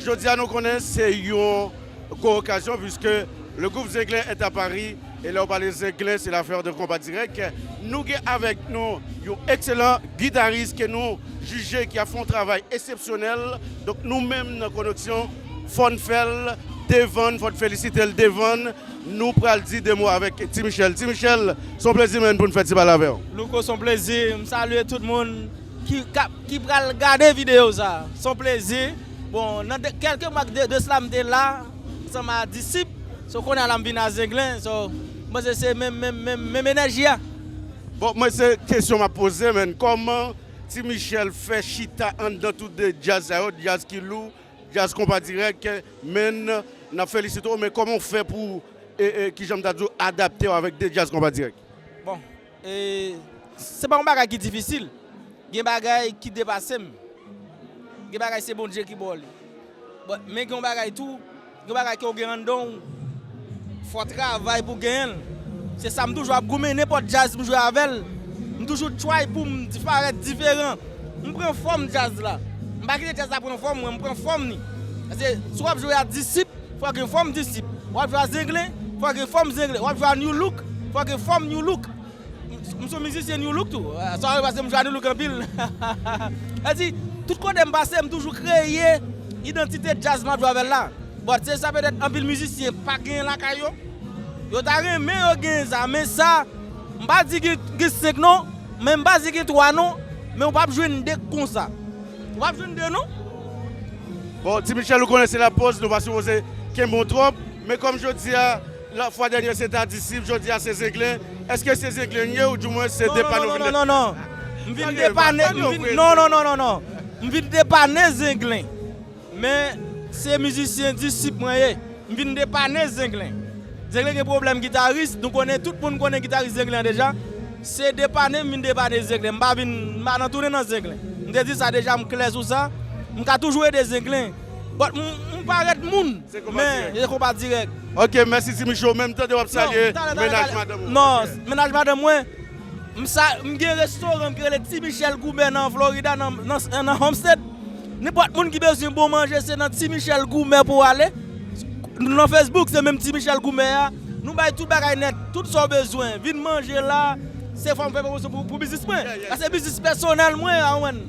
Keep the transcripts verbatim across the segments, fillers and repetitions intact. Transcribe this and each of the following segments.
Jodi a nou konnen se yon gwo okazyon, puisque le groupe Zenglen est à Paris, e lè w pale Zenglen, c'est l'affaire de Compas Direct. Nou gen avèk nou yon ekselan gitaris ke nou jije ki ap fè yon travay eksepsyonèl. Donk nou menm nan Koneksyon, fò n fè l devann, fò n felisite l devann. Nou pral di de mo avèk Ti Michel. Ti Michel, se yon plezi menm pou n fè ti pale avè w. Louko, se yon plezi. M salye tout moun ki, k ap, ki pral gade videyo sa. Se yon plezi. Bon, nan de, kèlke mwa de, de sila m te la, ansanm a Disip. So, kounye a la m vin a Zenglen. So, m panse se menm, menm, menm, menm enèji a. Bon, mwen se kesyon m ap poze, men kòman Ti Michel fè chita anndan tout de djaz sa yo, djaz ki lou, djaz Konpa Dirèk, men n ap felisite w, men kòman w fè pou, e, e, kijan m ta di w, adapte w avèk de djaz Konpa Dirèk? Bon, e, se pa yon bagay ki difisil. Gen bagay ki depase m. Gen bagay se Bondye ki ba w li. But, men gen yon bagay tou, gen yon bagay ke w gen anndan w, fò w travay pou w genyen l. Se sa m toujou ap goumen, nenpòt djaz m jwe avè l, m toujou try pou m di-, parèt diferan. M pran fòm djaz la. M pa kite djaz la pran fòm mwen, m pran fòm li. Paske si w ap jwe a Disip, fò w gen fòm Disip. W ap jwe a Zenglen, fò w gen fòm Zenglen. W ap jwe a New Look, fò w gen fòm New Look. M, m se yon mizisyen New Look tou. Sa wè, paske m jwe a New Look anpil. Sa di, tout kote m pase, m toujou kreye idantite djaz m ap jwe avè l la. But se sa petèt anpil mizisyen pa genyen lakay yo. Yo ta renmen yo genyen sa, men sa, m pa di gen, gen senk non, men m pa di gen twa non, men w p ap jwenn de konsa. W p ap jwenn de non. Bon, Ti Michel, ou konnen se la pòz, nou pa sipoze kenbe w twòp, men kòm jodi a, la fwa dènye se ta Disip, jodi a se Zenglen, èske se Zenglen ye ou di mwen se depann ou vin? Non, non, non, non, non. M vin depane, m vin, non, non, non, non, non. M vin depane Zenglen. Men se mizisyen Disip mwen ye. M vin depane Zenglen. Zenglen gen pwoblèm gitaris, nou konnen, tout moun konnen gitaris Zenglen an deja. Se depane m vin depane Zenglen. M pa vin, m pa nan tounen nan Zenglen. M te di sa deja, m klè sou sa. M ka toujou ede Zenglen. But m, m parèt moun. Men, se Konpa Dirèk. Ok, mèsi Ti Michel, menm tande w ap salye mennaj madanm ou. Non, mennaj madanm mwen. M sa, m gen restoran m ki rele Ti Michel Gourmet nan Florida, nan, nan, nan Homestead. Nenpòt moun ki bezwen bon manje, se nan Ti Michel Gourmet pou w ale. Nan Facebook, se menm Ti Michel Gourmet a. Nou bay tout bagay nèt, tout sa w bezwen. Vin manje la, se fò m fè pwomosyon pou, pou biznis mwen. Paske biznis pèsonèl mwen, a, w konprann.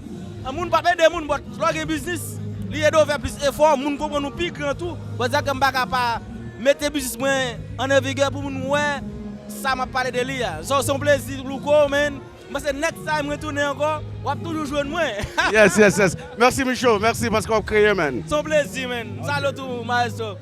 An moun p ap ede moun, but lè w gen biznis, li ede w fè plis efò, moun konprann ou pi gran tou. But sa ke m pa ka pa mete biznis mwen an evigè pou moun wè sa m ap pale de li a. So, se yon plezi, Louko, man. M panse next time mwen tounen ankò, w ap toujou jwenn mwen. Yes, yes, yes. Mèsi, Micho. Mèsi paske w ap kreye, man. Se yon plezi, man. M salye w tou, maestro.